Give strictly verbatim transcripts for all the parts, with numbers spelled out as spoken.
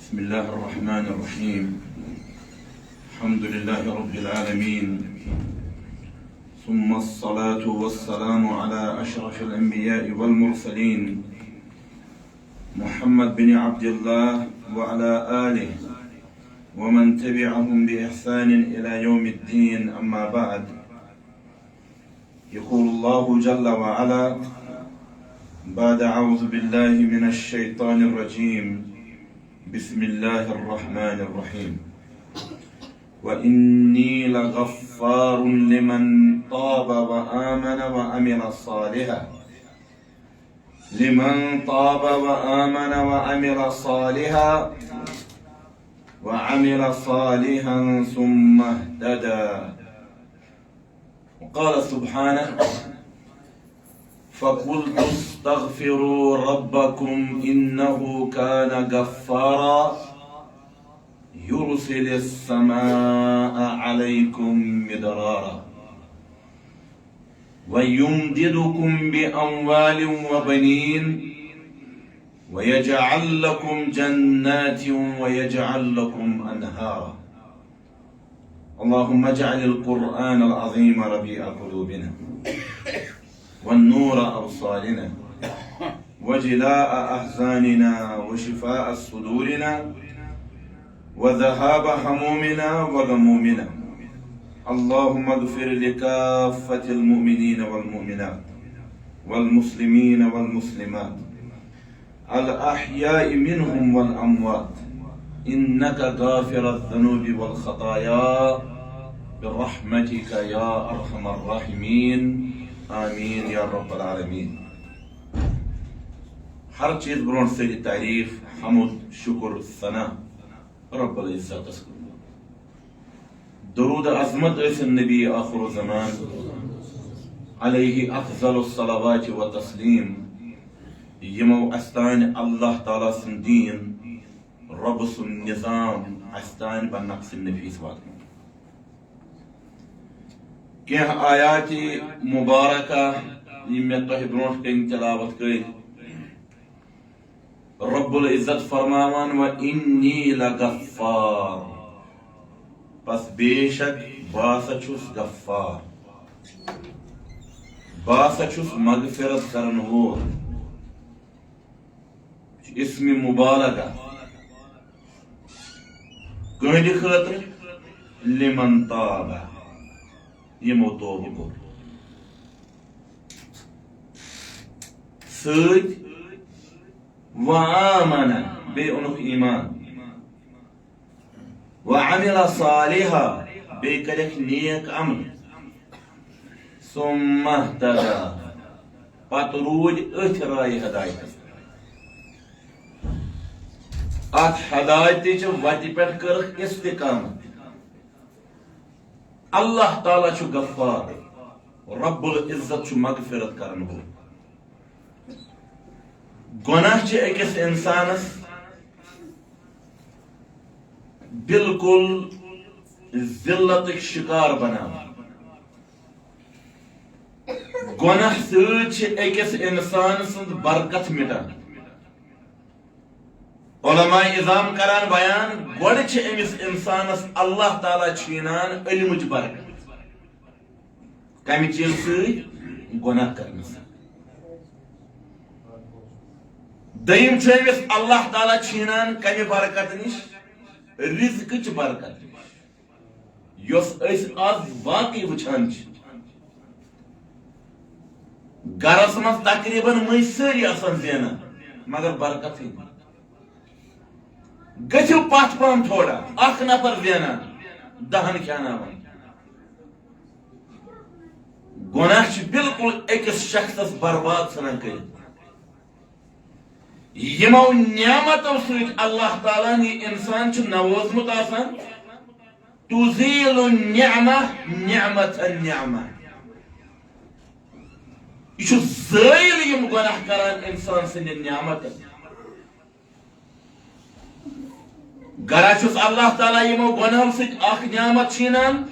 بسم الله الرحمن الرحيم. الحمد لله رب العالمين، ثم الصلاة والسلام على أشرف الأنبياء والمرسلين، محمد بن عبد الله وعلى آله ومن تبعهم بإحسان إلى يوم الدين، أما بعد. يقول الله جل وعلا بعد أعوذ بالله من الشيطان الرجيم، بسم الله الرحمن الرحيم. وإني لغفار لمن تاب وآمن وعمل صالحا، لمن تاب وآمن وعمل صالحا، وعمل صالحا ثم اهتدى. وقال سبحانه: فقلت استغفروا ربكم إنه كان غفارا يرسل السماء عليكم مدرارا ويمددكم بأموال وبنين ويجعل لكم جنات ويجعل لكم أنهارا. اللهم اجعل القرآن العظيم ربيع قلوبنا ونور أبصارنا وجلاء أحزاننا وشفاء صدورنا وذهاب همومنا وغمومنا. اللهم اغفر لكافة المؤمنين والمؤمنات والمسلمين والمسلمات الأحياء منهم والأموات، إنك غافر الذنوب والخطايا برحمتك يا أرحم الراحمين. آمين يا رب العالمين. ہر چیز برونٛٹھ سٲری تعریف، حمد، شکر، ثنا رب العزتس کُن۔ درود عظمت ٲسِن نبی آخر الزمان علیہ افضل الصلوات و تسلیم، یِمو اسہِ تانۍ اللہ تعالیٰ سُنٛد دین، رب سُنٛد نظام اسہِ تانۍ بنقص نفیس واتنوو۔ کینٛہہ آیات مبارکہ یِم مےٚ تۄہہِ برونٛٹھ کنہِ تلاوت کٔرۍ، رب العزت فرماوان، وَإِنِّي لَغَفَّارٌ، پس بے شک بہٕ ہسا چھُس غفار، بہٕ ہسا چھُس مغفرت کرن وول۔ اسم مبالغہ کٕہٕنٛدِ خٲطرٕ؟ لمن تاب، یِمو توبہٕ کوٚر۔ سۭتۍ وآمن، بیٚیہِ اوٚنُکھ ایمان۔ وعمل صالحا، بیٚیہِ کَرٮ۪کھ نیک عمل۔ ثم اہتدی، پتہٕ روٗدۍ أتھۍ راے ہدایتس پٮ۪ٹھ۔ اتھ ہدایتٕچ وتہِ پٮ۪ٹھ کٔرٕکھ استقامت۔ اللہ تعالیٰ چھُ غفار، رب العزت چھُ مغفرت کرن وول۔ گۄناہ چھِ أکِس اِنسانس بالکل ذلتٕکۍ شکار بناوان۔ گۄناہ سۭتۍ چھِ أکِس اِنسان سٕنٛز برکت مِٹان۔ علماء عظام کران بیان، گۄڈٕ چھِ أمِس اِنسانس اللہ تعالیٰ چھینان علمٕچ برکت۔ کمہِ چیٖزٕ سۭتۍ؟ گۄناہ کرنہٕ سۭتۍ۔ دوٚیِم چھُ أمِس اللہ تعالیٰ چھینان کمہِ برکت نِش؟ رزقٕچ برکت نِش، یۄس أسۍ آز واقعی وٕچھان چھِ۔ گرس منٛز تقریباً مٔنٛزۍ سٲری آسان زینان، مگر برکتٕے نہٕ۔ گٔژھِو پتھ پہم تھوڑا، اکھ نفر زینان، دہن کھیاناوان۔ گۄناہ چھُ بالکل أکِس شخصس برباد ژھٕنان کٔرِتھ۔ یِمو نعمتو سۭتۍ اللہ تعالیٰ ہن یہِ انسان چھُ نوازمُت آسان، تزیل النعمہ نعمة النعمہ۔ یہِ چھُ زٲیِل یِم گۄناہ کران انسان سٕنٛدٮ۪ن نعمتن۔ گرا چھُس اللہ تعالیٰ یِمو گۄناہو سۭتۍ اکھ نعمت چھینان،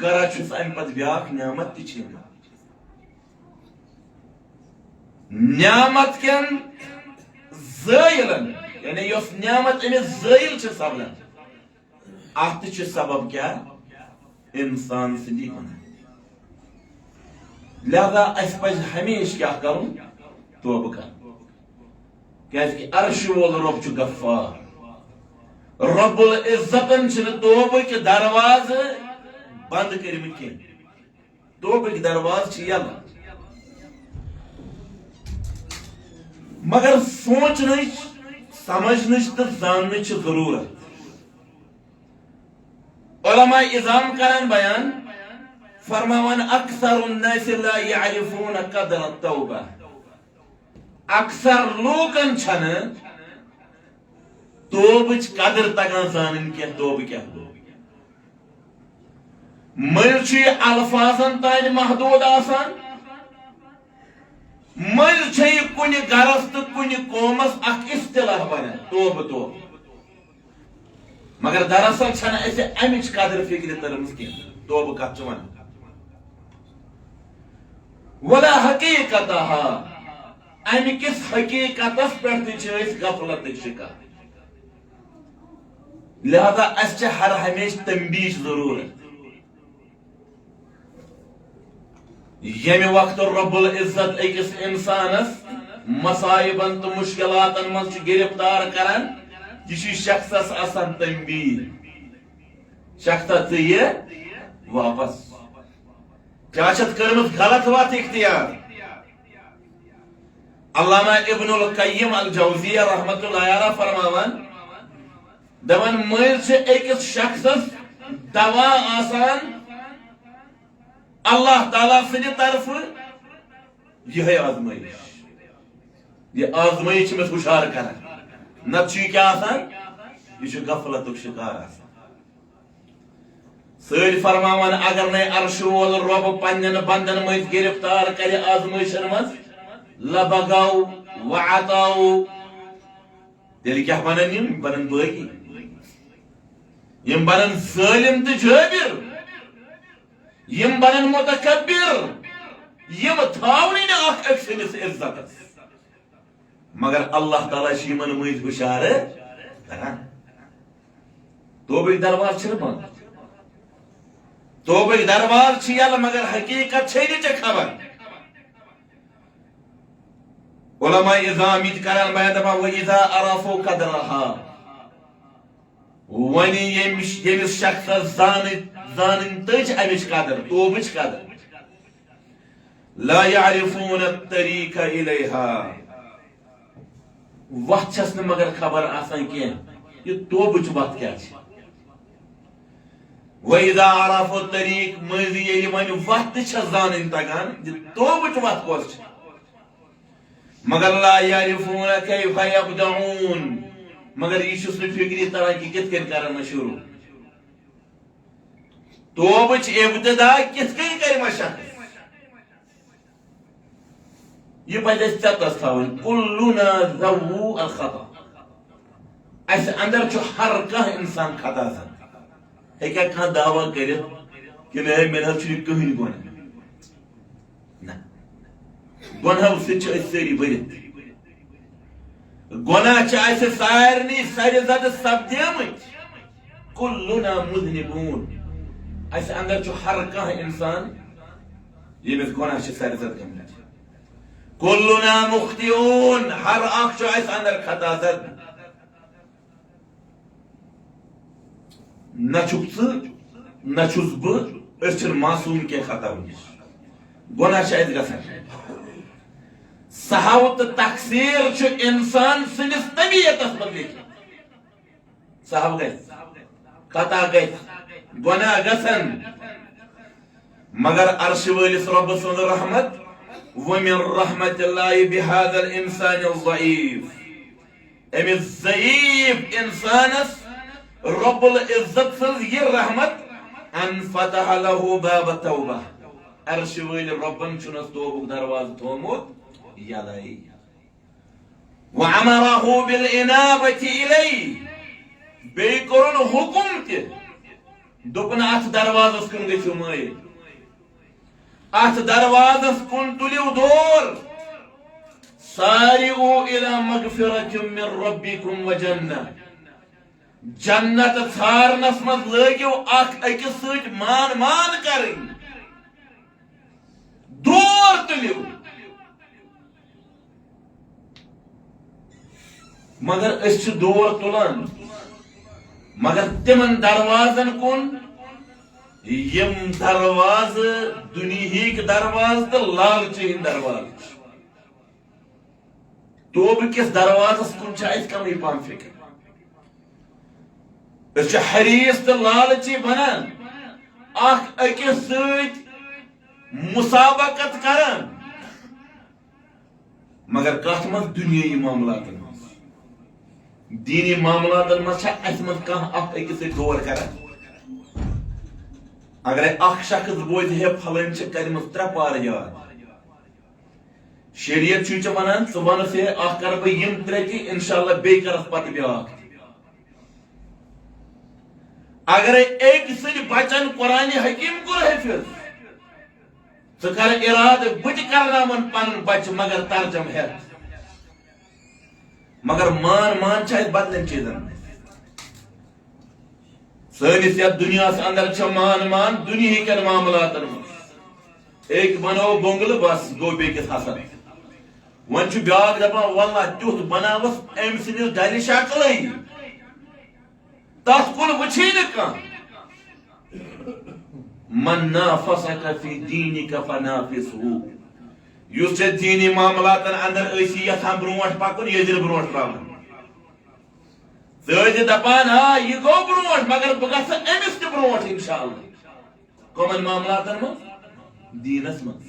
گرا چھُس امہِ پتہٕ بیاکھ نعمت تہِ چھینان۔ نعمت کٮ۪ن زٲیِلن یعنی یۄس نعمت أمِس زٲیِل چھِ سپدان، اتھ تہِ چھُ سبب کیٛاہ؟ انسان سٕنٛدی گۄناہ۔ لہذا اسہِ پزِ ہمیشہِ کیٛاہ کرُن؟ توبہٕ کرُن۔ کیازِ کہِ عرشہِ وول رۄب چھُ غفار۔ رب العزتن چھِنہٕ توبہٕ کہِ دروازٕ بنٛد کٔرمٕتۍ کینٛہہ۔ توبٕکۍ دروازٕ چھِ یَلہٕ۔ مگر سونچنٕچ، سمجھنٕچ تہٕ زاننٕچ چھِ ضروٗرت۔ علماء عظام کران بیان، فرماوان، "اکثر الناس لا يعرفون قدر التوبة"۔ اکثر لوٗکن چھنہٕ توبٕچ قدر تگان زانٕنۍ کینٛہہ، توبہٕ کیٛاہ گوٚو۔ مٔنٛزۍ چھُ یہِ الفاظن تانۍ محدوٗد آسان، مٔنٛزۍ چھُ یہِ کُنہِ گرس تہٕ کُنہِ قومس اکھ اصطلاح بنان، توبہٕ، توبہٕ۔ مگر دراصل چھنہٕ اسہِ امِچ قدر فکرِ تٔرمٕژ کینٛہہ، توبہٕ کتھ چھِ ونان۔ ولا حقیقتہا، امہِ کِس حقیقتس پٮ۪ٹھ تہِ چھِ أسۍ غفلتٕکۍ شکار۔ لہذا اسہِ چھِ ہر ہمیشہِ تنبیہٕچ ضروٗرت۔ ییٚمہِ وقتہٕ رب العزت أکِس انسانس مصائبن تہٕ مشکلاتن منٛز چھُ گرفتار کران، یہِ چھُ شخصس آسان تنبیہ، شخصا، ژٕ یہِ واپس، ژےٚ چھتھ کٔرمٕژ غلط وتھ اختیار۔ علامہ ابن القیم الجوزیہ رحمت اللہ علیہ فرماوان، دپان، مٔنٛزۍ چھِ أکِس شخصس دوا آسان اللہ تعالیٰ سٕنٛدِ طرفہٕ یِہے آزمٲیش۔ یہِ آزمٲیش چھِ أمِس ہُشار کران، نتہٕ چھُ یہِ کیٛاہ آسان؟ یہِ چھُ غفلتُک شکار آسان۔ سٲری فرماوان، اگر نے عرشہِ وول رۄب پننٮ۪ن بندن مٔنٛزۍ گرفتار کرِ آزمٲیشن منٛز، لبغوا وعتوا، تیٚلہِ کیٛاہ بنن یِم؟ یِم بنن بٲغی، یِم بنن ظٲلم تہٕ جٲبر، یِم بنن متکبر، یِم تھاونٕے نہٕ اکھ أکۍ سٕنٛدِس عزتس۔ مگر اللہ تعالیٰ چھِ یِمن مٔنٛزۍ ہُشارٕ کران۔ توبٕکۍ دروازٕ چھِنہٕ بنٛد۔ توبٕکۍ دروازٕ چھِ یَلہٕ، مگر حقیقت چھے نہٕ ژےٚ خبر۔ علماء عظام یہِ تہِ کران بیان، دپان، "وَإِذَا عَرَفُوا قَدْرَهَا"۔ وۄنۍ ییٚمِس، ییٚمِس شخصس زانٕنۍ، زانٕنۍ تٔج امِچ قدر، توبٕچ قدر، لا يعرفون الطريق إليها۔ وتھ چھس نہٕ مگر خبر آسان کینٛہہ، یہِ توبٕچ وتھ کیٛاہ چھِ۔ وَإِذَا عَرَفُوا الطَّرِيقَ، مٔنٛزۍ ییٚلہِ وۄنۍ وتھ تہِ چھس زانٕنۍ تگان، یہِ توبٕچ وتھ کۄس چھِ۔ مگر لا يعرفون كيف يبدأون، مگر یہِ چھُس نہٕ فکری تران کہِ کِتھ کٔنۍ کرن وۄنۍ شروع۔ توبٕچ ابتدا کِتھ کٔنۍ کرِ وۄنۍ شخص؟ یہِ پزِ اَسہِ ژٮ۪تس تھاوٕنۍ، كُلُّنَا ذَوُّ الْخَطَأ۔ اسہِ اندر چھُ ہر کانٛہہ انسان خطا زن۔ ہیٚکیٛاہ کانٛہہ دعویٰ کٔرِتھ کہِ نہ، مےٚ نہ حظ چھُنہٕ کٕہٕنۍ گۄناہ؟ نہ۔ گۄناہو سۭتۍ چھِ أسۍ سٲری بٔرِتھ۔ گۄناہ چھِ اَسہِ سارنٕے سرِ زدٕ سپدیمٕتۍ۔ كُلُّنَا مُذْنِبُونَ۔ اَسہِ اندر چھُ ہر کانٛہہ انسان، ییٚمِس گۄناہ چھِ سرِ زدٕ گٔمٕتۍ۔ كُلُّنَا مُخْطِئُونَ۔ ہر اکھ چھُ اَسہِ اندر خطا زد۔ نہ چھُکھ ژٕ، نہ چھُس بہٕ، أسۍ چھِنہٕ معصوم کینٛہہ خطاہو نِش۔ گۄناہ چھِ اَسہِ گژھان۔ سہو تہٕ تقصیر چھُ انسان سٕنٛدِس طبیعتس منٛز لیکھِتھ۔ سہو گژھِ، خطا گژھِ، گۄناہ گژھن۔ مگر عرشہِ وٲلِس رۄبہٕ سٕنٛز رحمت، وَمِن رَحْمَتِ اللَّهِ بِهَذَا الْإِنسَانِ الضَّعِيفِ۔ أمِس ضعیف انسانس رب العزت سٕنٛز یہِ رحمت، ان فتح له باب التوبہ، عرشہِ وٲلۍ رۄبن چھُنس توبُک دروازٕ تھوومُت یلے۔ وَأَمَرَهُ بِالْإِنَابَةِ إِلَيْهِ، بیٚیہِ کوٚرُن حُکُم تہِ، دوٚپُن، "اَتھ دروازس کُن گٔژھِو مٲیِل، اَتھ دروازس کُن تُلِو دور، سارعوا الی مغفرۃ من ربکم وجنہ۔ جنت ژھارنس منٛز لٲگِو اکھ أکِس سۭتۍ مان مان کرٕنۍ۔ دور تُلِو۔ مگر أسۍ چھِ دور تُلان، مگر تِمن دروازن کُن، یِم دروازٕ دُنیہٕکۍ دروازٕ تہٕ لالچہِ ہٕنٛدۍ دروازٕ چھِ۔ توبہٕ کِس دروازس کُن چھِ اَسہِ کمٕے پہم فکر۔ أسۍ چھِ حریص تہٕ لالچی بنان، اکھ أکِس سۭتۍ مسابقت کران، مگر کتھ منٛز؟ دُنیٲیی معاملاتن منٛز۔ دیٖنی معاملاتن منٛز چھا اَسہِ منٛز کانٛہہ اکھ أکِس سۭتۍ دور کران؟ اگرے اکھ شخص بوزِ ہے، پھلٲنۍ چھِ کرِمٕژ ترٛےٚ پارٕ یاد، شریعت چھُے ژےٚ ونان، ژٕ وَنس ہے، اکھ کرٕ بہٕ یِم ترٛےٚ تہِ، انشاءاللہ بیٚیہِ کرس پتہٕ بیٛاکھ تہِ۔ اگرے أکۍ سٕنٛدۍ بچن قرآن حکیم کوٚر حٲفظ، ژٕ کر ارادٕ، بہٕ تہِ کرناون پنُن بچہٕ، مگر ترجم ہٮ۪تھ۔ مگر مان مان چھِ اَسہِ بدلن چیٖزن۔ سٲنِس یَتھ دُنیاہَس اندر چھِ مان مان دُنیہٕکٮ۪ن معاملاتن منٛز۔ أکۍ بنوو بنگلہٕ، بس گوٚو بیٚکِس حسد۔ وۄنۍ چھُ بیٛاکھ دپان، واللہ تیُتھ بناوس أمۍ سٕنٛدِس ڈلہِ شکلٕے، تتھ کُن وٕچھی نہٕ کانٛہہ۔ من نافسک فی دینک فنافسہ۔ یُس ژےٚ دیٖنی معاملاتن اندر ٲسی یژھان برونٛٹھ پکُن، یہِ ٲسۍ زِ برونٛٹھ تراوان۔ ژٕ ٲسۍ زِ دپان، آ، یہِ گوٚو برونٛٹھ، مگر بہٕ گژھٕ أمِس تہِ برونٛٹھ، انشاءاللہ۔ کمن معاملاتن منٛز؟ دیٖنس منٛز۔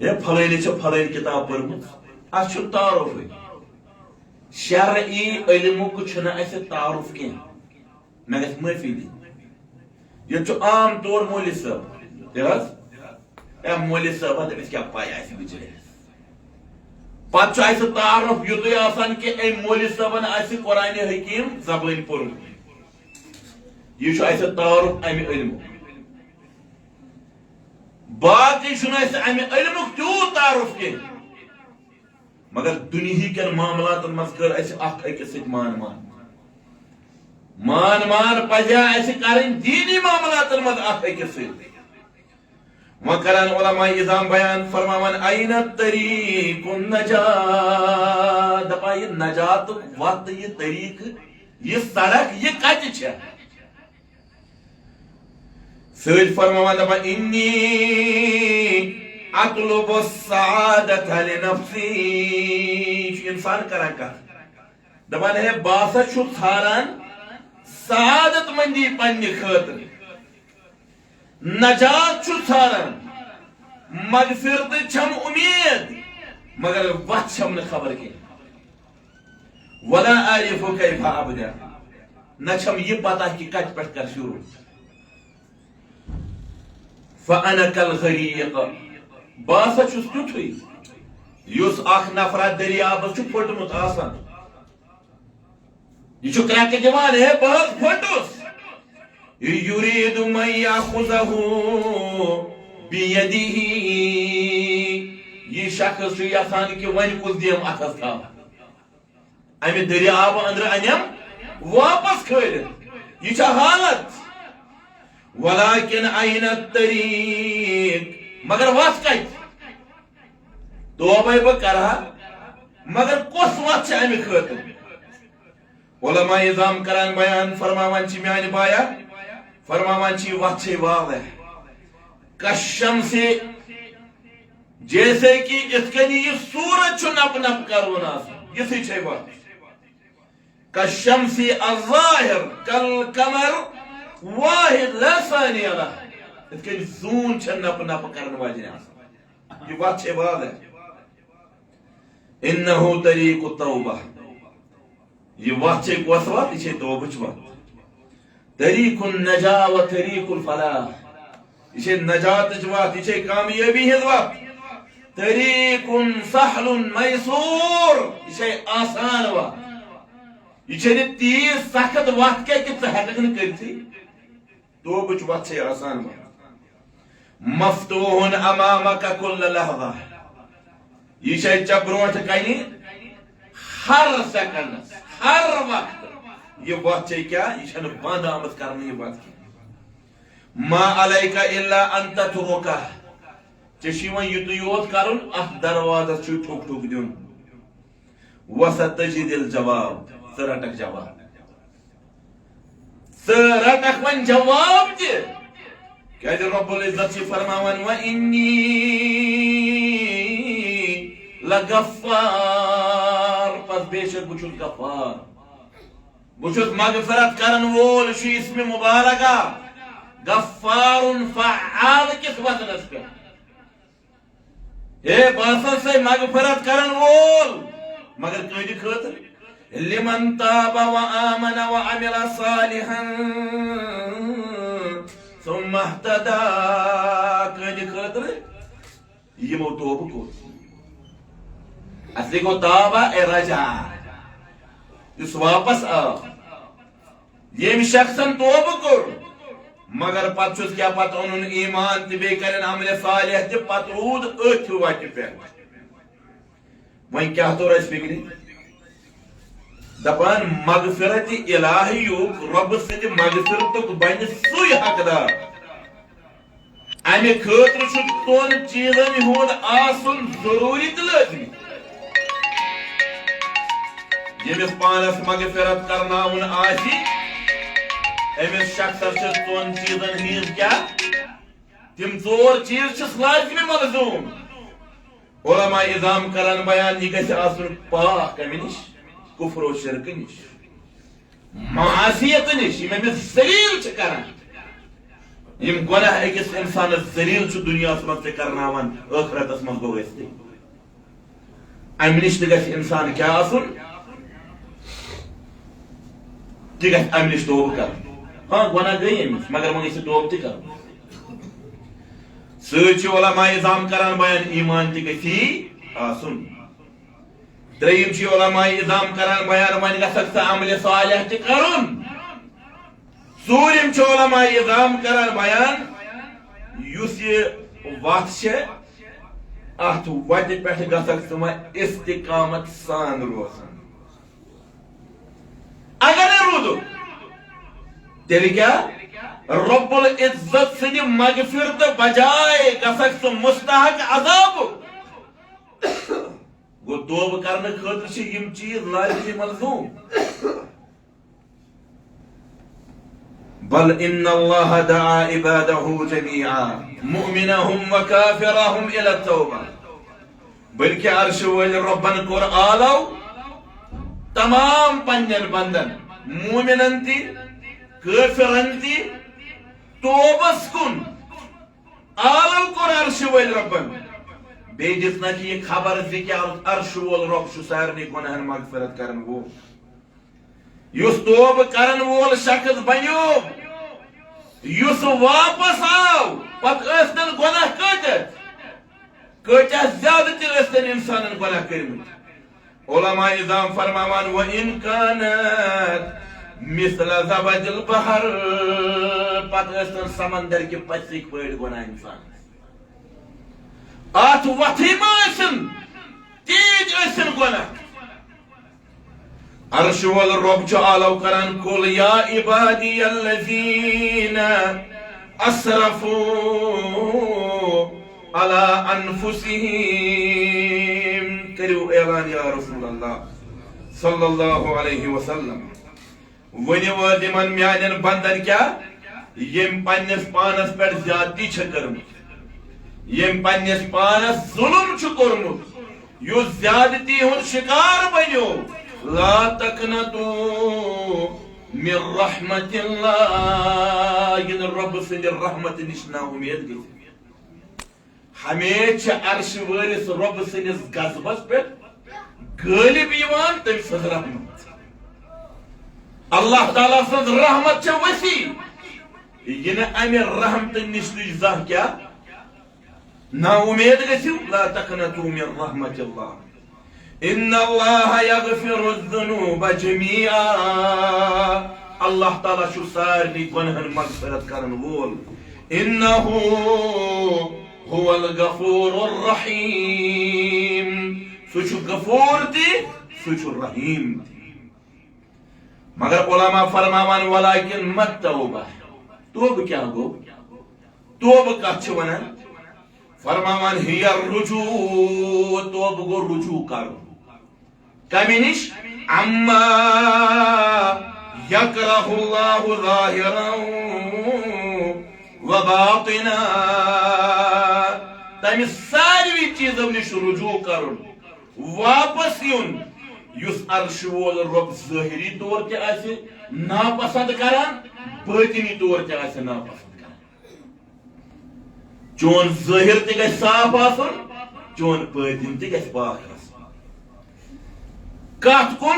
ہے، پھلٲنۍ چھِ پھلٲنۍ کتاب پٔرمٕژ، اَسہِ چھُنہٕ تعارُفٕے۔ شرعی علمُک چھُنہٕ اَسہِ تعارُف کینٛہہ۔ مےٚ گژھِ معٲفی دِنۍ۔ ییٚتہِ چھُ عام طور مولوی صٲب۔ کیٛاہ حظ؟ اے مولوی صٲبہ، تٔمِس کیٛاہ پَے آسہِ بِچٲرِس؟ پَتہٕ چھُ اَسہِ تعارُف یُتُے آسان کہِ أمۍ مولوی صٲبن آسہِ قرآنِ حکیٖم زبٲنۍ پوٚرمُت۔ یہِ چھُ اَسہِ تعارُف اَمہِ علمُک۔ باقٕے چھُنہٕ اَسہِ اَمہِ علمُک تیوٗت تعارُف کینٛہہ۔ مگر دُنیہٕکٮ۪ن معاملاتن منٛز کٔر اَسہِ اکھ أکِس سۭتۍ مان مان۔ مان مان پزِ ہا اَسہِ کرٕنۍ دیٖنی معاملاتن منٛز اکھ أکِس سۭتۍ۔ وۄنۍ کران علماء عظام بیان، فرماوان، "أين طريق النجاة؟" دپان، یہِ نجاتُک وتھ تہٕ یہِ طریٖقہٕ، یہِ سڑک، یہِ کتہِ چھےٚ؟ سۭتۍ فرماوان دپان، "إني أطلب السعادة لنفسي۔" یہِ چھُ انسان کران کتھ۔ دپان، ہے، بہٕ ہسا چھُس ژھاران سعادت مندی پننہِ خٲطرٕ۔ نجات چھُس ژھاران۔ مغفرتٕچ چھم اُمید، مگر وتھ چھم نہٕ خبر کینٛہہ۔ ولا أعرف كيف أبدأ۔ نہ چھم یہِ پتہ کہِ کتہِ پٮ۪ٹھ کر شروع۔ فأنا كالغريق۔ بہٕ ہسا چھُس تیُتھُے، یُس اکھ نفرا دٔریابس چھُ پھوٚٹمُت آسان۔ یہِ چھُ کرٛٮ۪کہٕ دِوان، ہے، بہٕ حظ پھوٚٹُس۔ يريد من يأخذه بيده۔ یہِ شخص چھُ یژھان کہِ وۄنۍ کُس دِیم اتھس تھاو۔ امہِ دٔریابہٕ أنٛدرٕ انٮ۪م واپس کھٲلِتھ۔ یہِ چھا حالت؟ ولكن أين الطريق؟ مگر وتھ کتہِ؟ توبے بہٕ کرٕ ہا، مگر کۄس وتھ چھِ امہِ خٲطرٕ؟ علماء عظام کران بیان، فرماوان چھِ، میانہِ بایا، فرماوان چھِ، یہِ وتھ چھے واضح۔ کالشمس، جیسے کہ یِتھ کٔنۍ یہِ سورج چھُ نپہٕ نپہٕ کران آسان، یِژھٕے چھے وتھ۔ کالشمس الظاهر كالقمر واحد لا ثاني له۔ یِتھ کٔنۍ زوٗن چھےٚ نپہٕ نپہٕ کرن واجنہِ آسان۔ یہِ وتھ چھے واضح۔ إنه طريق التوبة۔ یہِ وتھ چھے کۄس وتھ؟ یہِ چھے توبٕچ وتھ۔ طريق النجاة وطريق الفلاح۔ یہِ چھے نجاتٕچ وتھ، یہِ چھے کامیٲبی ہٕنٛز وتھ۔ طريق سهل ميسور۔ یہِ چھے آسان وتھ۔ یہِ چھے نہٕ تیٖژ سخت وتھ کینٛہہ کہِ ژٕ ہٮ۪ککھ نہٕ کٔرتھٕے۔ توبٕچ وتھ چھے آسان وتھ۔ مفتوح أمامك كل لحظة۔ یہِ چھے ژےٚ برونٛٹھ کنہِ ہر سیکنڈس، ہر وقتہٕ۔ یہِ وتھ چھے کیٛاہ؟ یہِ چھنہٕ بنٛد آمٕژ کرنہٕ، یہِ وتھ کینٛہہ۔ ما علیک الا ان تترکہ۔ ژےٚ چھُے وۄنۍ یُتُے یوت کرُن، اتھ دروازس چھُے ٹھُک ٹھُک دیُن۔ وستجد الجواب، ژٕ رٹکھ جواب۔ ژٕ رٹکھ وۄنۍ جواب تہِ۔ کیازِ رب العزت چھِ فرماوان، "وَإِنِّي لَغَفَّارٌ"، پس بے شک بہٕ چھُس غفار۔ بہٕ چھُس مغفرت کرن وول، یہِ چھُ اسم مبارکہ۔ غفار فعال کِس وزنس پٮ۪ٹھ۔ ہے، بہٕ ہسا چھُسے مغفرت کرن وول، مگر کٕہٕنٛدِ خٲطرٕ؟ لمن تاب و آمن و عمل صالحا ثم اهتدى، کٕہٕنٛدِ خٲطرٕ؟ یِمو توبہٕ کوٚر۔ اصلی گوٚو تابا اے رجا، یُس واپس آو۔ ییٚمۍ شخصن توبہٕ کوٚر، مگر پتہٕ چھُس کیٛاہ، پتہٕ اوٚنُن ایمان تہٕ بیٚیہِ کرن عملِ صالح تہِ، پتہٕ روٗد أتھۍ وتہِ پٮ۪ٹھ۔ وۄنۍ کیٛاہ توٚر اَسہِ فِکرِ؟ دپان مغفرت الہیُک، رۄبہٕ سٕنٛدِ مغفرتُک بنہِ سُے حقدار۔ امہِ خٲطرٕ چھُ دۄن چیٖزن ہُنٛد آسُن ضروٗری تہٕ لٲزمی۔ ییٚمِس پانس مغفرت کرناوُن آسہِ، أمِس شخصس چھِ دۄن چیٖزن ہٕنٛز کیٛاہ؟ تِم ژور چیٖز چھِس لٲزمی ملزوٗم۔ علماء عظام کران بیان، یہِ گژھِ آسُن پاک کمہِ نِش؟ کفر و شرکہٕ نِش، معصیت نِش، یِم أمِس ذلیل چھِ کران۔ یِم گۄناہ أکِس اِنسانَس ذلیل چھُ دُنیاہَس منٛز تہِ کرناوان، ٲخرتَس منٛز گوٚو گژھِ تہِ۔ اَمہِ نِش تہِ گژھِ اِنسان کیٛاہ آسُن؟ تہِ گژھِ اَمہِ نِش توبہٕ کرُن۔ ہاں، گۄناہ گٔے أمِس، مگر وۄنۍ گژھِ توبہٕ تہِ کرُن۔ سۭتۍ چھِ علماء عظام کران بیان، ایمان تہِ گژھِ آسُن۔ ترٛیٚیِم چھِ علماء عظام کران بیان، وۄنۍ گژھکھ ژٕ عملِ صالح تہِ کرُن۔ ژوٗرِم چھِ علماء عظام کران بیان، یُس یہِ وتھ چھےٚ، اتھ وتہِ پٮ۪ٹھ گژھکھ ژٕ وۄنۍ استقامت سان روزان۔ اگر نہٕ روٗدُکھ، تیٚلہِ کیٛاہ؟ رب العزت سٕنٛدِ مغفرتہٕ بجاے گژھکھ ژٕ مستحق عذابُک۔ گوٚو، توبہٕ کرنہٕ خٲطرٕ چھِ یِم چیٖز لازمی ملزوٗم۔ بل ان اللہ دعا عبادہ جمیعا، مؤمنہم و کافرہم الی التوبہ۔ بلکہ عرش وٲلۍ رۄبن کوٚر آلو تمام پننٮ۪ن بندن، مومنن تہِ، کٲفرن تہِ، توبس کُن۔ آلو کوٚر عرش وٲلۍ رۄبن۔ بیٚیہِ دِژنکھ یہِ خبر زِ کیٛاہ عرش وول رۄب چھُ سارنٕے گۄناہن مغفرت کرن وول۔ یُس توبہٕ کرن وول شخص بنیو، یُس واپس آو، پتہٕ ٲسۍتن گۄناہ کۭتیاہ، کۭتیاہ زیادٕ تہِ ٲسۍتن اِنسانن گۄناہ کٔرمٕتۍ۔ علماء عظام فرماوان، "وَإِنْ كَانَتْ مِثْلَ زَبَدِ الْبَحْرِ"، پتہٕ ٲسۍتن سمندر کہِ پژھِکۍ پٲٹھۍ گۄناہ اِنسان۔ اتھ وتھٕے ما ٲسِن، تیٖتۍ ٲسِن گۄناہ۔ عرش وول رۄب چھُ آلو کران، "قل یا عبادی الذین اسرفوا علی انفسہم"، کٔرِو اعلان یا رسول اللہ صلی اللہ علیہ وسلم۔ ؤنِو حظ یِمن میانٮ۪ن بندن کیٛاہ، ییٚمۍ پننِس پانس پٮ۪ٹھ زیادتی چھےٚ کٔرمٕژ، ییٚمۍ پننِس پانس ظلم چھُ کوٚرمُت، یُس زیادتی ہُنٛد شکار بنیو، لا تقنطوا من رحمت اللہ، یہِ نہٕ رۄب سٕنٛدِ رحمتہٕ نِش نا اُمید گٔژھِو۔ ہمیشہِ چھِ عرش وٲلِس رۄب سٕنٛدِس غضبس پٮ۪ٹھ غٲلب یِوان تٔمۍ سٕنٛز رحمت۔ اللہ تعالیٰ سٕنٛز رحمت چھےٚ وسیع، یہِ نہٕ امہِ رحمتہٕ نِش تُہۍ زانٛہہ کیٛاہ نا اُمید گٔژھِو۔ لا تقنطوا من رحمت اللہ، ان اللہ یغفر الذنوب جمیعا، اللہ تعالیٰ چھُ سارنٕے گۄنہن مغفرت کرن وول۔ انہ هو الغفور الرحيم۔ سُہ چھُ غفور تہِ، سُہ چھُ رحیم تہِ۔ مگر علماء فرماوان، ولكن ما التوبة؟ توبہٕ کیٛاہ گوٚو؟ توبہٕ کتھ چھِ ونان؟ فرماوان، هي الرجوع، توبہٕ گوٚو رجوع کرُن۔ کمہِ نِش؟ عما يكره الله ظاهرا وباطنا۔ تمہِ ساروی چیٖزو نِش رجوع کرُن، واپس یُن، یُس عرشہِ وول رۄب ظٲہری طور تہِ آسہِ ناپسند کران، باطنی طور تہِ آسہِ ناپسند کران۔ چون ظٲہر تہِ گژھِ صاف آسُن، چون باطن تہِ گژھِ پاک آسُن۔ کتھ کُن؟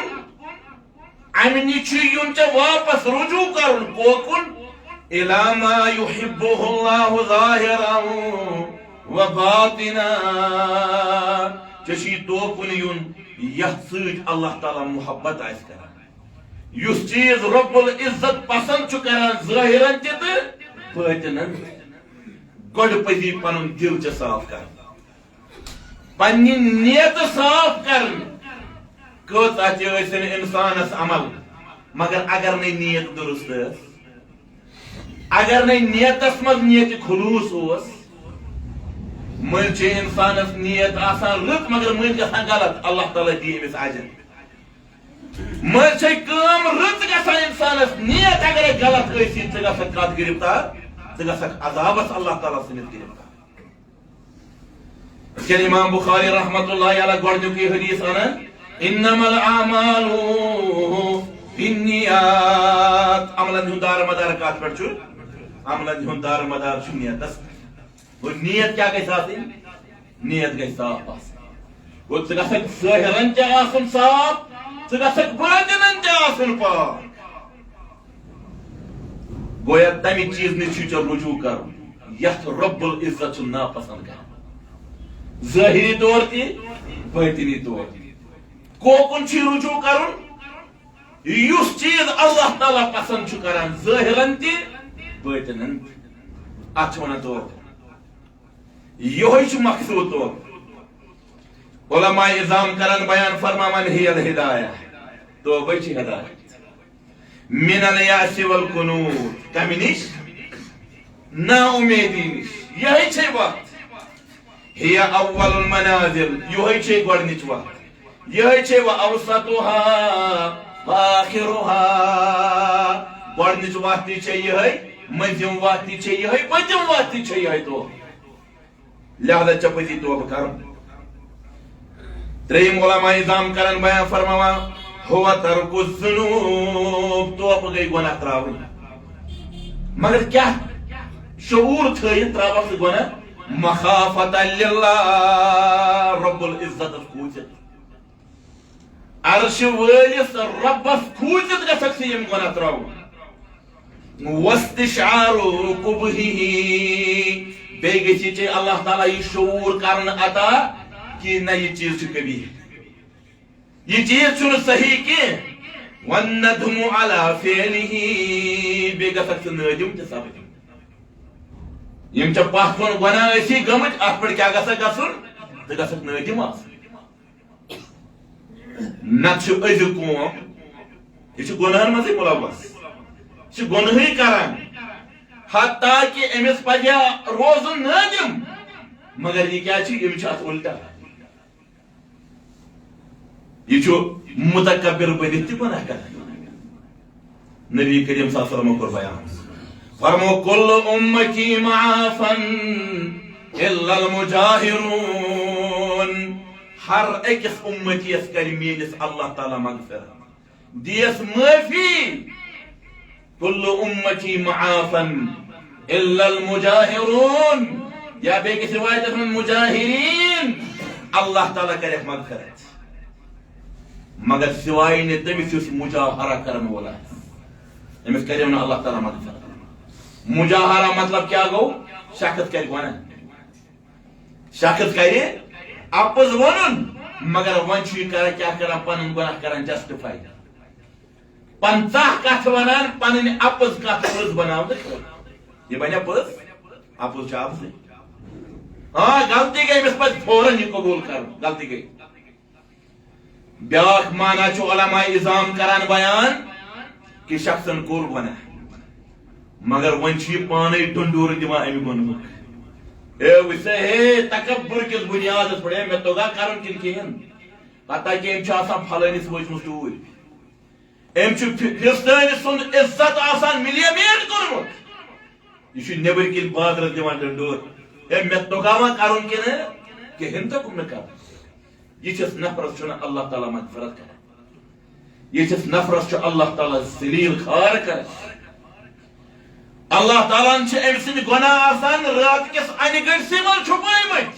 امہِ نِش چھُ یُن ژےٚ واپس، رجوع کرُن۔ کوکُن؟ إلى ما يحبه الله ظاهرا وباطنا۔ ژےٚ چھُے توکُن یُن، یتھ سۭتۍ اللہ تعالیٰ محبت آسہِ کران۔ یُس چیٖز رب العزت پسند چھُ کران، ظٲہرن تہِ تہٕ باطنن تہِ۔ گۄڈٕ پزی پنُن دل ژےٚ صاف کرُن، پننہِ نیت صاف کرٕنۍ۔ کۭژاہ تہِ ٲسِن انسانس عمل، مگر اگر نَے نیت درست ٲس، اگر نَے نیتس منٛز نیت خلوص اوس، مٔنٛزۍ چھِ انسانس نیت آسان رٕژ، مگر مٔنٛزۍ گژھان غلط، اللہ تعالیٰ دِیہِ أمِس اجر۔ مٔنٛزۍ چھے کٲم رٕژ گژھان انسانس، نیت اگرے غلط ٲسی، ژٕ گژھکھ کتھ گرفتار؟ ژٕ گژھکھ عذابس اللہ تعالیٰ سٕنٛدِس گرفتار۔ یِتھ کٔنۍ امام بخاری رحمت اللہ علیہ گۄڈنیُک یہِ حدیث انان، انما الاعمال بالنیات، عملن ہُنٛد دار مدار کتھ پٮ۪ٹھ چھُ؟ عملن ہُنٛد دار مدار چھُ نیتس۔ گوٚو، نیت کیٛاہ گژھِ آسٕنۍ؟ نیت گژھِ صاف آسٕنۍ۔ گوٚو، ژٕ گژھکھ ظٲہرن تہِ آسُن صاف، ژٕ گژھکھ باطنن تہِ آسُن پاک۔ گویا تمہِ چیٖز نِش چھُے ژےٚ رجوع کرُن، یتھ رب العزت چھُ ناپسند کران، ظٲہری طور تہِ، باطنی طور تہِ۔ کوکُن چھُے رجوع کرُن؟ یُس چیٖز اللہ تعالیٰ پسند چھُ کران، ظٲہرن تہِ، باطنن تہِ، اتھ چھِ ونان توبہٕ۔ یِہوٚے چھُ مقصود توبہٕ۔ علماء عظام کران بیان، فرماوان، هي الهداية، توبہٕ چھِ ہدایت۔ من اليأس والقنوط، کمہِ نِش؟ نا امیدی نِش۔ یِہوٚے چھے وتھ۔ هي أول المنازل، یِہوٚے چھے گۄڈنِچ وتھ۔ یِہوٚے چھے وۄنۍ أوسطها وآخرها۔ گۄڈنِچ وتھ تہِ چھے یِہوٚے، مٔنٛزِم وتھ تہِ چھے یِہوٚے، پٔتِم وتھ تہِ چھے یِہوٚے توبہٕ۔ لہذا ژےٚ پزی توبہٕ کرُن۔ ترٛیٚیِم علماء عظام کران بیان، فرماوان، هو ترك الذنوب، توبہٕ گٔے گۄناہ ترٛاوٕنۍ۔ مگر کیٛاہ؟ شعور تھٲیِتھ ترٛاوکھ ژٕ گۄناہ، مخافة لله، رب العزتس کھوٗژِتھ۔ عرشہِ وٲلِس ربس کھوٗژِتھ گژھکھ ژٕ یِم گۄناہ ترٛاوُن۔ واستشعار قبحه، بیٚیہِ گژھِ ژےٚ اللہ تعالیٰ یہِ شعور کرنہٕ عطا کہِ نہ، یہِ چیٖز چھُ قبیح، یہِ چیٖز چھُنہٕ صحیح کینٛہہ۔ والندم على فعله، بیٚیہِ گژھکھ ژٕ نٲدِم تہِ سپدُن۔ یِم ژےٚ پتھ کُن گۄناہ ٲسی گٔمٕتۍ، اتھ پٮ۪ٹھ کیٛاہ گژھکھ گژھُن؟ ژٕ گژھکھ نٲدِم آسُن۔ نتہٕ چھُ أزیُک قوم، یہِ چھُ گۄناہن منٛزٕے مُلوث، یہِ چھُ گۄنہٕے کران، حتیٰ کہِ أمِس پزِ ہا روزُن نٲدِم، مگر یہِ کیٛاہ چھُ؟ یِم چھِ اتھ الٹا، یہِ چھُ متکبر بٔنِتھ تہِ گۄناہ کران۔ نبی کریم صلی اللہ علیہ وسلم کوٚر بیان، فرمو، كل أمتي معافى إلا المجاهرون۔ ہر أکِس اُمتی یس کرِ میٲنِس اللہ تعالیٰ مغفرت، دِیس معٲفی۔ كل أمتي معافى إلا المجاهرون۔ یا بیٚیہِ کِس روایتس منٛز مجاہرین، اللہ تعالیٰ کرٮ۪کھ مغفرت۔ مگر سوائے نہٕ تٔمِس یُس مجاہرہ کرن وول آسہِ، أمِس کریو نہٕ اللہ تعالیٰ مغفرت۔ مجاہرہ مطلب کیٛاہ گوٚو؟ شخص کرِ گۄناہ، شخص کرِ اپُز ونُن، مگر وۄنۍ چھُ یہِ کران کیٛاہ کران؟ پنُن گۄناہ کران justify، پنژاہ کتھ ونان، پنٕنۍ اپُز کتھ پٔز بناونہٕ خٲطرٕ۔ یہِ بنیا پٔز؟ اپُز چھُ اپزٕے۔ ہاں، غلطی گٔے، أمِس پزِ فوراً یہِ قبول کرُن، غلطی گٔے۔ بیاکھ معنی چھُ علماء عظام کران بیان کہِ شخصن کوٚر گۄناہ، مگر وۄنۍ چھُ یہِ پانے ڈنڈورٕ دِوان امہِ گۄنہُک۔ اے وٕچھ سا، ہے، تکبر کِس بُنیادس پٮ۪ٹھ، ہے، مےٚ توٚگا کرُن کِنہٕ کِہیٖنۍ؟ حتیٰ کہِ أمۍ چھُ آسان پھلٲنِس وٲجمٕژ ٹوٗرۍ، أمۍ چھُ فِ-، فِرستٲنۍ سُنٛد عزت آسان ملیمیٹ کوٚرمُت۔ یہِ چھُ نیٚبٕرۍ کِنۍ بازرس دِوان ڈنڈور۔ ہے، مےٚ توٚگا وۄنۍ کرُن کِنہٕ کِہیٖنۍ توٚگُم نہٕ کرُن؟ یہِ چھِس نفرس چھُنہٕ اللہ تعالیٰ مغفرت کران۔ یہِ چھِس نفرس چھُ اللہ تعالیٰ ذلیل خوار کران۔ اللہ تعالیٰ ہن چھِ أمۍ سٕنٛدۍ گۄناہ آسان راتہٕ کِس انہِ گٔٹسٕے منٛز چھُپٲومٕتۍ۔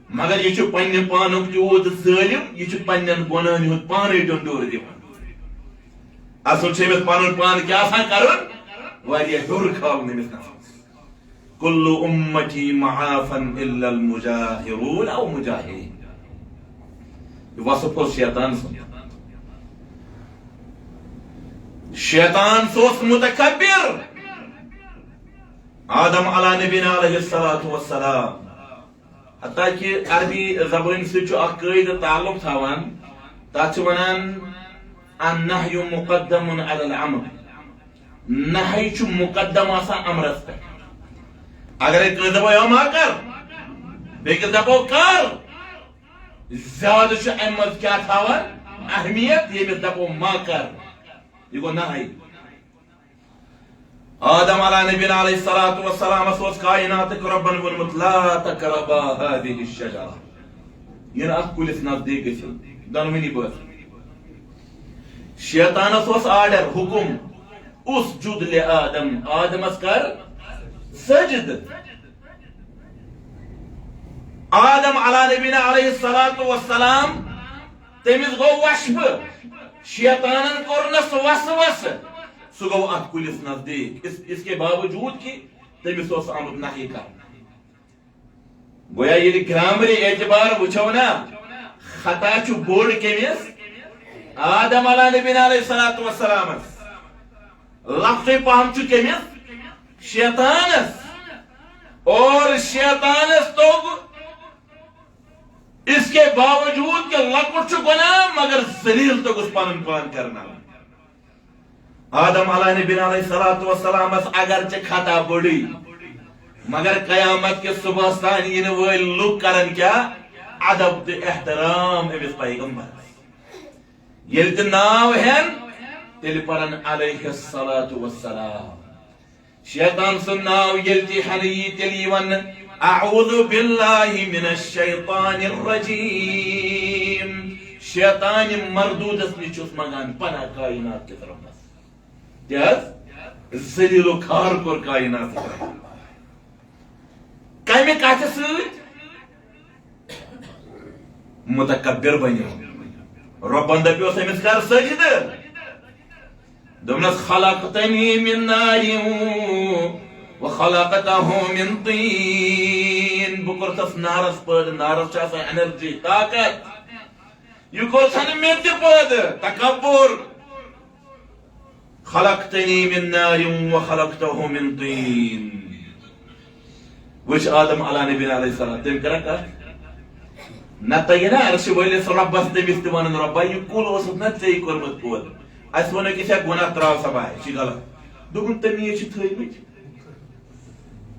مگر یہِ چھُ پننہِ پانُک تیوٗت ظٲلم، یہِ چھُ پننٮ۪ن گۄناہن ہُنٛد پانے ڈنڈور دِوان۔ اصل چھُ أمِس پنُن پان کیٛاہ آسان کرُن؟ واریاہ ہیوٚر کھالُن أمِس نفرس۔ کل امتی معافن الا المجاہرون او مجاہرین۔ یہِ وصف اوس شیطان سُنٛد۔ شیطان سُہ اوس متکبر۔ آدم علیٰ نبینا علیہ الصلوۃ والسلام، حتیٰ کہ عربی زبٲنۍ سۭتۍ چھُ اکھ قٲعدٕ تعلق تھاوان، تتھ چھِ ونان النہی مقدم علی الامر۔ نہی چھُ مقدم آسان امرس پٮ۪ٹھ۔ اگرے کٲنٛسہِ دپو، "یو ما کر"، بیٚکِس دپو، "کر"، زیادٕ چھُ امہِ منٛز کیٛاہ تھاوان اہمیت، ییٚمِس دپو، "ما کر"، یہِ گوٚو نہی۔ آدم علیٰ نبینا علیہ الصلوۃ والسلامس اوس کائناتٕکۍ رۄبن ووٚنمُت، "لا تقربا هذه الشجرة"، یِنہٕ اتھ کُلِس نزدیٖک گٔژھِو، دۄنوٕنی بٲژن۔ شیطانس اوس آرڈر، حکم، "اسجد لآدم"، آدمس کر سجدٕ۔ آدم علیٰ نبینا علیہ الصلوۃ والسلام، تٔمِس گوٚو وشفہٕ، شیطانن کوٚرنس وسوسہٕ، سُہ گوٚو اتھ کُلِس نزدیٖک، اس، اس کے باوجود کہ تٔمِس اوس آمُت نہی کرنہٕ۔ گویا ییٚلہِ گرامری اعتبار وٕچھو نا، خطا چھُ بوٚڑ کٔمِس؟ آدم علیٰ نبینا علیہ الصلوۃ والسلامس۔ لۄکٹُے پہم چھُ کٔمِس؟ شیطانس۔ اور شیطانس توٚگ، اس کے باوجود کہ لۄکُٹ چھُ گۄناہ، مگر ذلیل توٚگُس پنُن پان کرناوُن۔ آدم علیٰ نبینا علیہ الصلوۃ والسلامس اگرچہ خطا بٔڑٕے، مگر قیامت کِس صبحس تام یِنہٕ وٲلۍ لُکھ کرن کیٛاہ؟ ادب تہٕ احترام أمِس پیغمبرس۔ ییٚلہِ تہِ ناو ہٮ۪ن، تیٚلہِ پرن علیہ الصلوۃ والسلام۔ شیطان سُنٛد ناو ییٚلہِ تہِ ہٮ۪نہٕ یی، تیٚلہِ یی وننہٕ، "اعوذ باللہ من الشیطان الرجیم"۔ شیطان مردودس نِش چھُس منگان پناہ کائنات کِس رۄبس۔ تہِ حظ، ذلیل و خوار کوٚر کائناتٕکۍ رۄبن۔ کمہِ کتھِ سۭتۍ؟ متکبر بنیو۔ رۄبن دپیوس أمِس، "کر سجدٕ۔" دوٚپنس، "خلقتنی من نار و خلقتہ من طین۔" بہٕ کوٚرتھس نارس پٲدٕ، نارس چھِ آسان انرجی، طاقت۔ یہِ کوٚرتھن مےٚ تہِ پٲدٕ، تکبر۔ "خلقتنی من نار و خلقتہ من طین۔" وٕچھ آدم علیٰ نبینا علیہ السلام، تٔمۍ کٔرا کتھ؟ نتہٕ یہِ نا عرشہِ وٲلِس رۄبس، تٔمِس تہِ ونان، "رۄبا، یہِ کُل اوسُتھ نا ژےٚ کوٚرمُت پٲدٕ؟ اسہِ ووٚنُکھ، یہِ چھا گۄناہ، تراو سا بایہِ، یہِ چھِ غلط۔" دوٚپُن، "تٔمی چھِ تھٲومٕتۍ۔"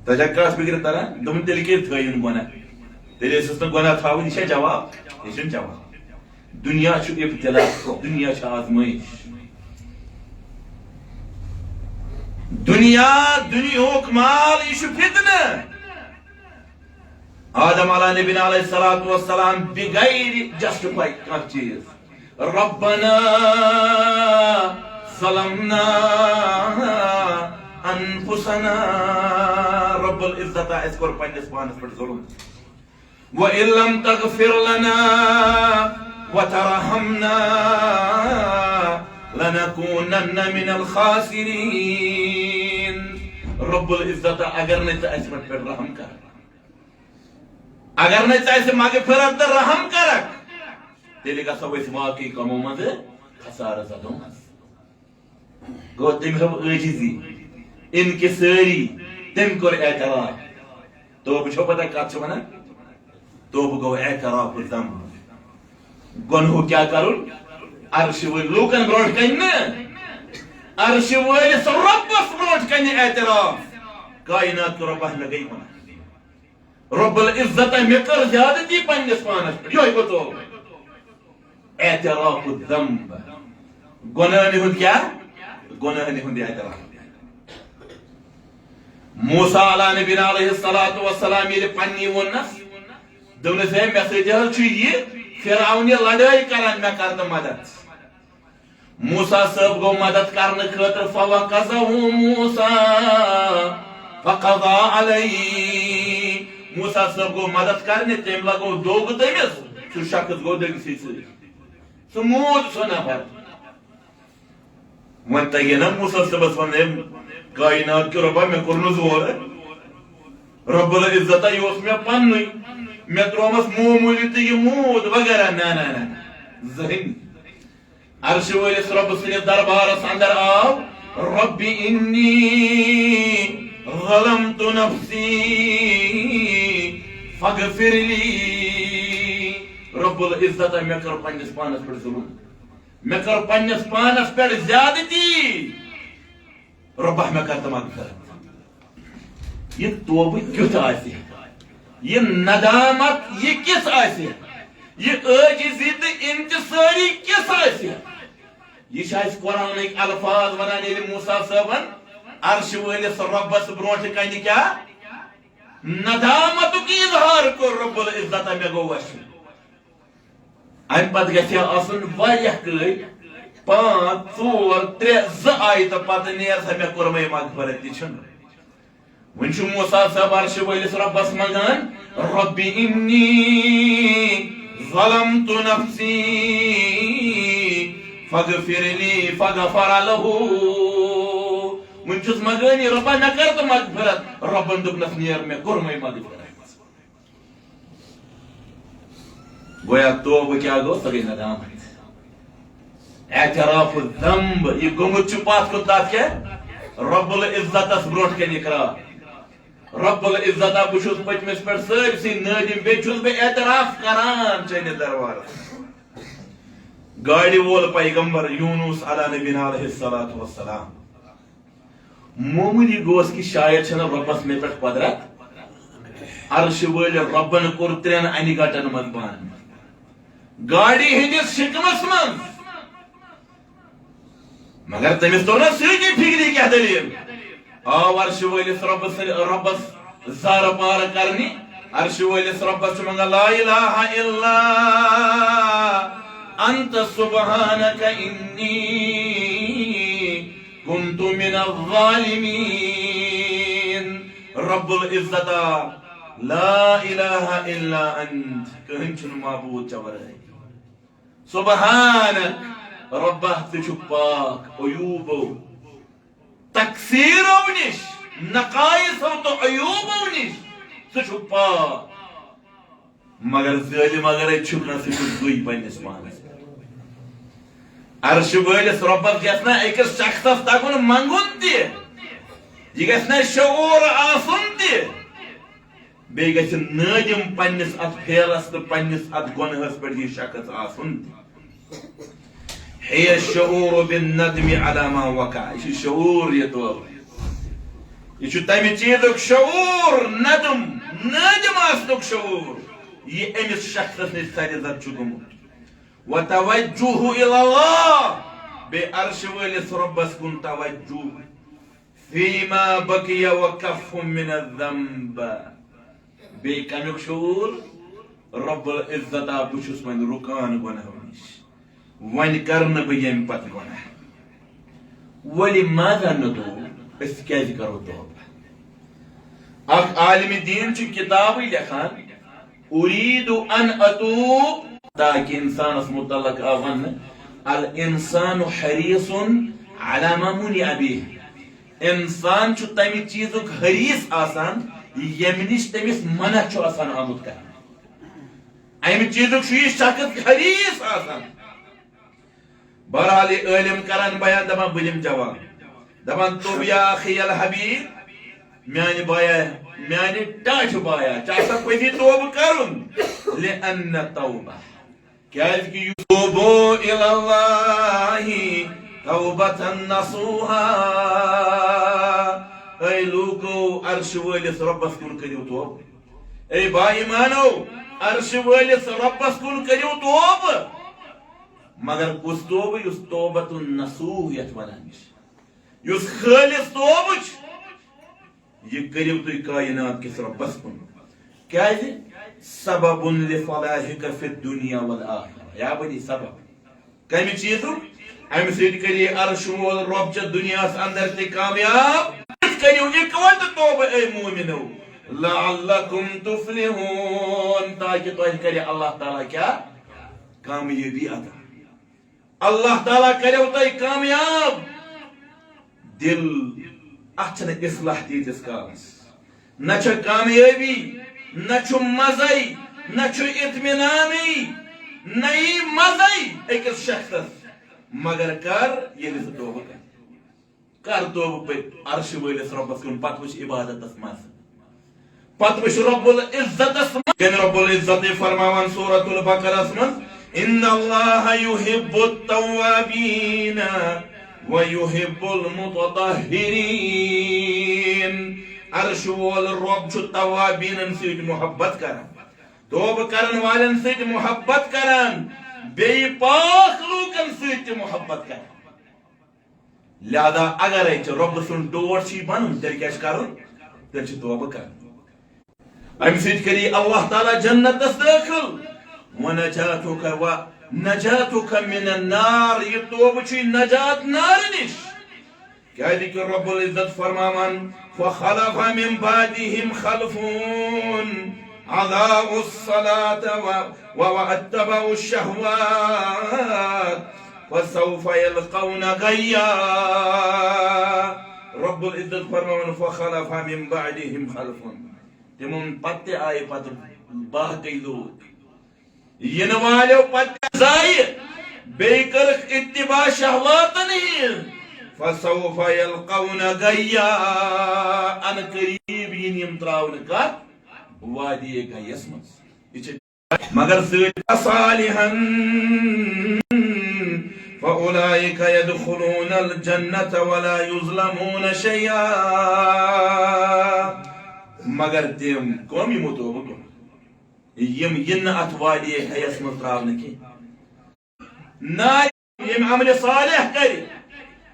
تۄہہِ چھا کتھ فِکرِ تران؟ دوٚپُن، "تیٚلہِ کیٛازِ تھٲیِن گۄناہ؟ تیٚلہِ ٲسِس نہٕ گۄناہ تھاوُن، یہِ چھا جواب؟" یہِ چھُنہٕ جواب۔ دُنیا چھُ ابتلا، دُنیا چھِ آزمٲیِش۔ دُنیا، دُنیاہُک مال، یہِ چھُ فتنہٕ۔ آدم علیٰ نبینا علیہ الصلوۃ والسلام بغیر جسٹیفائی کانٛہہ چیٖز۔ "ربنا ظلمنا انفسنا"، رب العزت، اَسہِ کوٚر پننِس پانس پٮ۪ٹھ ظلم۔ "وَإِن لَّمْ تَغْفِرْ لَنَا وَتَرْحَمْنَا لَنَكُونَنَّ مِنَ الْخَاسِرِينَ"۔ رب العزت، اگر نہٕ ژٕ اَسہِ پٮ۪ٹھ رحم کرکھ، اگر نہٕ ژٕ اَسہِ مغفرت تہٕ رحم کرکھ، تیٚلہِ گژھو أسۍ واقعی کمو منٛز خسارٕ زدو منٛز۔ گوٚو، تٔمۍ ہٲو عٲجزی، انکسٲری، تٔمۍ کوٚر اعتراف۔ توبہٕ چھو پتہ کتھ چھِ ونان؟ توبہٕ گوٚو اعتراف الذنب۔ گۄنہُک کیٛاہ کرُن؟ عرشہِ وٲلۍ لوٗکن برونٛٹھ کنہِ نہٕ، عرشہِ وٲلِس رۄبس برونٛٹھ کنہِ اعتراف۔ کائنات کہِ رۄبا، مےٚ گٔے گۄناہ۔ رب العزت، مےٚ کٔر زیادتی پننِس پانس پٮ۪ٹھ۔ یۄہے گوٚو توبہٕ۔ اعتراف الذنب۔ گۄناہن ہُنٛد کیٛاہ؟ گۄناہن ہُنٛد اعتراف۔ موسیٰ علیٰ نبینا علیہ الصلوۃ والسلام ییٚلہِ پننی ووٚننس، دوٚپنس، ہے، مےٚ سۭتۍ حظ چھُ یہِ فرعون یہِ لڑٲے کران، مےٚ کر تہٕ مدد۔ موسیٰ صٲب گوٚو مدد کرنہٕ خٲطرٕ، فوکزہ موسیٰ فقضی علیہ۔ موسیٰ صٲب گوٚو مدد کرنہِ، تٔمۍ لگوو دوٚگ تٔمِس، سُہ شخص گوٚو دٔگسٕے سۭتۍ۔ سُہ موٗد سُہ نفر۔ وۄنۍ تگہِ نا موسیٰ صٲبس ونُن، "ہے کائنات کہِ رۄبا، مےٚ کوٚر نہٕ زورٕ۔ رب العزت، یہِ اوس مےٚ پننُے۔ مےٚ ترٛوومس معموٗلی تہٕ یہِ موٗد وغیرہ۔" نہ، نہ، نہ، نہ۔ زٕہٕنۍ۔ عرشہِ وٲلِس رۄبہٕ سٕنٛدِس دربارس اندر آو، "رب انی ظلمت نفسی فاغفر لی۔" رب العزت، مےٚ کٔر پننِس پانس پٮ۪ٹھ ظلم۔ مےٚ کٔر پننِس پانس پٮ۪ٹھ زیادتی۔ رۄبہ، مےٚ کر تہٕ مغفرت۔ یہِ توبہٕ کیُتھ آسہِ؟ یہِ ندامت یہِ کِژھ آسہِ؟ یہِ عٲجزی تہٕ انکسٲری کِژھ آسہِ؟ یہِ چھِ اَسہِ قرآنٕکۍ الفاظ ونان، ییٚلہِ موسیٰ صٲبن عرشہِ وٲلِس رۄبس برونٛٹھ کنہِ کیٛاہ ندامتُک اظہار کوٚر، رب العزت، مےٚ گوٚو وۄشہِ۔ امہِ پتہٕ گژھِ ہا آسُن واریاہ کٲلۍ، پانٛژھ، ژور، ترٛےٚ، زٕ آیہِ تہٕ پتہٕ نیر سا مےٚ کوٚرمَے مغفرت، تہِ چھُنہٕ۔ وۄنۍ چھُ موسیٰ صٲب عرشہِ وٲلِس رۄبَس منٛگان، "رب انی ظلمت نفسی فاغفر لی فغفر لہ۔" وۄنۍ چھُس منٛگٲنی، "رۄبا، مےٚ کر تہٕ مغفرت۔" رۄبَن دوٚپنَس، "نیر، مےٚ کوٚرمَے مغفرت۔" گویا توبہٕ کیٛاہ گوٚو؟ سۄ گٔے ندامت۔ اعتراف الذنب، یہِ گوٚمُت چھُ پتھ کُن، تتھ کیٛاہ؟ رب العزتس برونٛٹھ کنہِ اقرار۔ رب العزتا، بہٕ چھُس پٔتمِس پٮ۪ٹھ سٲرسٕے نٲدِم، بیٚیہِ چھُس بہٕ اعتراف کران چٲنِس دربارس۔ گاڑِ وول پیغمبر یونس علیٰ نبینا علیہ الصلوۃ والسلام۔ معمولی گوس کہ شاید چھنہ رۄبس مےٚ پٮ۪ٹھ قۄدرت۔ عرشہِ وٲلۍ رۄبن کوٚر ترٛٮ۪ن انہِ گٹن منٛز بند۔ گاڑِ ہٕنٛدِس شِکنس منٛز۔ مگر تٔمِس توٚر نہٕ سۭتی فِکرِ کیٛاہ دٔلیٖل۔ آو عرشہِ وٲلِس رۄبس، رۄبس زارٕ پارٕ کرنہِ۔ عرشہِ وٲلِس رۄبس چھُ منٛگان، "لا الہ الا انت سبحانک انی کنت من الظالمین۔" رب العزتا، لا الہ الا انت، کٕہٕنۍ چھُنہٕ معبوٗد ژےٚ ورٲے۔ سبحانک، رۄبا، ژٕ چھُکھ پاک عیوٗبو، تقصیٖرو نِش، نقائصو تہٕ عیوٗبو نِش، ژٕ چھُکھ پاک۔ مگر ظٲلِم اگرے چھُکھ نہ، سُہ چھُ زُے پننِس پانس پٮ۪ٹھ۔ عرشہِ وٲلِس رۄبس گژھِ نہ أکِس شخصس تگُن منٛگُن تہِ، یہِ گژھِ نہ شعوٗر آسُن تہِ، بیٚیہِ گژھِ نٲدِم پننِس اتھ فعلس تہٕ پننِس اتھ گۄنہس پٮ۪ٹھ یہِ شخص آسُن تہِ۔ ہی الشعور بالندم علی ما وقع۔ یہِ چھُ شعور، یہِ توبہٕ۔ یہِ چھُ تمہِ چیٖزُک شعور، ندم، نٲدِم آسنُک شعور، یہِ أمِس شخصس نِش سرِ زد چھُ گوٚمُت۔ وتوجہ الی اللہ، بیٚیہِ عرشہِ وٲلِس رۄبس کُن توجہ۔ فیما بقی وکف من الذنب۔ بیٚیہِ کمیُک شعور؟ رب العزتا، بہٕ چھُس وۄنۍ رُکان گۄناہو نِش، وۄنۍ کرٕ نہٕ بہٕ ییٚمہِ پتہٕ گۄناہ۔ ولماذا نتوب؟ أسۍ کیٛازِ کرو توبہٕ؟ اکھ عالم دین چھُ کتابٕے لیکھان، ارید ان اتوب، تاکہ انسانس متعلق آو وننہٕ، الانسان حریص علی ما منع به۔ انسان چھُ تمہِ چیٖزُک حریص آسان، ییٚمہِ نِش تٔمِس منع چھُ آسان آمُت کرنہٕ۔ امہِ چیٖزُک چھُ یہِ شخص حریص آسان۔ بہرحال، یہِ عٲلِم کران بیان، دپان، بہٕ دِمہٕ جواب۔ دپان، تب یا اخی الحبیب، میانہِ بایا، میانہِ ٹاٹھہِ بایا، ژےٚ چھا پزی توبہٕ کرُن؟ لأن التوبة، کیازِ کہِ یُس توبو الی اللہ توبة نصوحا۔ اے لوٗکو، عرشہِ وٲلِس رۄبس کُن کٔرِو توبہٕ۔ اے با ایمانو، عرشہِ وٲلِس رۄبس کُن کٔرِو توبہٕ۔ مگر کُس توبہٕ؟ یُس توبة نصوح یتھ ونان چھِ، یُس خٲلص توبہٕ چھُ، یہِ کٔرِو تُہۍ کائنات کِس رۄبس کُن۔ کیازِ؟ سبب لفلاحک فی الدنیا والآخرہ۔ یا بنی سبب۔ کمہِ چیٖزُک؟ امہِ سۭتۍ کٔرِ عرش وول رۄب ژےٚ دُنیاہس اندر تہِ کامیاب۔ کٔرِو اِکوٹہٕ توبہٕ، اے مومنو، لعلکم تفلحون، تاکہِ تۄہہِ کرِ اللہ تعالیٰ کیٛاہ؟ کامیٲبی عطا۔ اللہ تعالیٰ کریو تۄہہِ کامیاب۔ دل، اتھ چھنہٕ اصلاح تیٖتِس کالس۔ نہ چھےٚ کامیٲبی، نہ چھُ مزے، نہ چھُ اطمینانٕے، نہ یی مزے أکِس شخصس۔ مگر کر، ییٚلہِ ژٕ توبہٕ کر۔ کر توبہٕ پٔتۍ عرشہِ وٲلِس رۄبس کُن، پتہٕ وٕچھ عبادتس منٛز۔ پتہٕ وٕچھ رب العزتس منٛز۔ کٔمۍ؟ رب العزت فرماوان سورۃ البقرہس منٛز، ان اللہ یحب التوابین ویحب المتطہرین۔ عرشہِ وول رب چھُ توابینن سۭتۍ محبت کران، توبہٕ کرن والٮ۪ن سۭتۍ محبت کران، بیٚیہِ پاک لوٗکن سۭتۍ تہِ محبت کران۔ لہذا اگرے ژےٚ رۄبہٕ سُنٛد ٹوٹھ چھُے بنُن، تیٚلہِ کیٛاہ چھُ کرُن؟ تیٚلہِ چھُ توبہٕ کرُن۔ امہِ سۭتۍ کری اللہ تعالیٰ جنتس دٲخل۔ ونجاتک و نجاتک من النار، یہِ توبہٕ چھُے نجات نارٕ نِش۔ کیازِ کہِ رب العزت فرماوان، فخلف من بعدهم خلف اضاعوا الصلاة و، و، واتبعوا الشهوات فسوف يلقون غيا۔ رب العزت فرماوان، فخلف من بعدهم خلف۔ تِمن پتہٕ تہِ آیہِ پتہٕ باقٕے لوٗکھ۔ یِنہٕ والیو پتہٕ تہِ زایہِ، بیٚیہِ کٔرٕکھ اتباع شہواتن ہٕنٛز۔ فسوف یلقون غیا۔ ان قریب یِن یِم تراونہٕ کتھ؟ وادی غیس منٛز۔ یہِ چھِ مگر سۭتۍ صالحا فاولئک یدخلون الجنة ولا یظلمون شیئا۔ مگر تِم کم یِمو توبہٕ کوٚر، یِم یِن نہٕ اتھ وادی حیس منٛز تراونہٕ کینٛہہ۔ نہ، یِم عملِ صالح کرِ،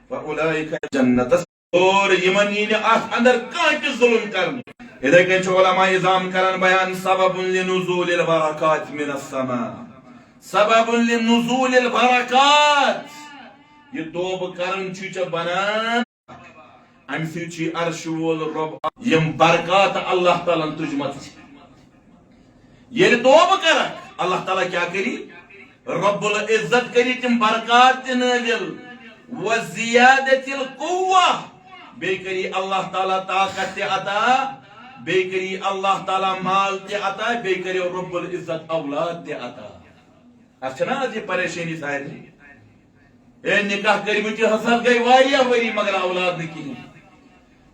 فاولئک جنتس اور یِمن یی نہٕ اتھ اندر کانٛہہ تہِ ظلم کرنہٕ۔ یِتھے کٔنۍ چھُ علماء عظام کران بیان، سبب لنزول البرکات من السماء، سبب لنزول البرکات۔ یہِ توبہٕ کرُن چھُ ژےٚ بنان، امہِ سۭتۍ چھُ عرشہِ وول رۄب یِم برکات اللہ تعالیٰ ہن تُجمژٕ چھِ۔ ییٚلہِ توبہٕ کرکھ، اللہ تعالیٰ کیٛاہ کری؟ رب العزت کری تِم برکات تہِ نٲزِل۔ وزیادت القوہ، بیٚیہِ کری اللہ تعالیٰ طاقت تہِ عطا، بیٚیہِ کری اللہ تعالیٰ مال تہِ عطا، بیٚیہِ کریو رب العزت اولاد تہِ عطا۔ اتھ چھنا آز یہِ پریشٲنی سارنٕے؟ ہے، نکاح کٔرمٕتۍ حظ گٔے واریاہ ؤری، مگر اولاد نہٕ کِہیٖنۍ۔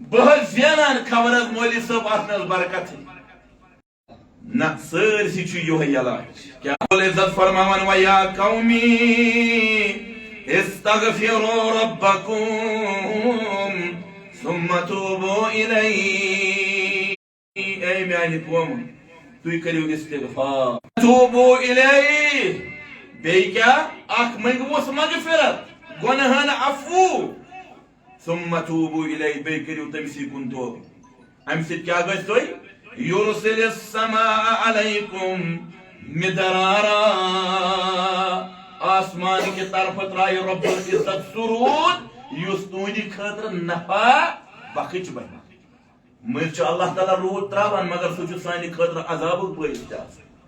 بہٕ حظ زینان، خبر حظ مولوی صٲب، اتھ نہٕ حظ برکتٕے۔ نہ، سٲرسٕے چھُ یِہوٚے علاج۔ کیٛاہ؟ رب العزت فرماوان، وَيَا قَوْمِ اسْتَغْفِرُوا رَبَّكُمْ ثُمَّ تُوبُوا إِلَيْهِ۔ اے میانہِ قوم، تُہۍ کٔرِو استغفار۔ توبوا إِلَيْهِ۔ بیٚیہِ کیٛاہ؟ اکھ مٔنٛگوس مغفرت، گۄناہن عفو۔ ثم توبوا إليه، بیٚیہِ کٔرِو تٔمۍ سٕے کُن توبہٕ۔ اَمہِ سۭتۍ کیٛاہ گژھِ تۄہہِ؟ يرسل السماء عليكم مدرارا۔ آسمان کہِ طرفہٕ ترٛایہِ رب العزت سُہ روٗد، یُس تُہنٛدِ خٲطرٕ نفع بخش بنہِ۔ مٔنٛزۍ چھُ اللہ تعالیٰ روٗد ترٛاوان، مگر سُہ چھُ سانہِ خٲطرٕ عذابُک بٲعث تہِ آسان۔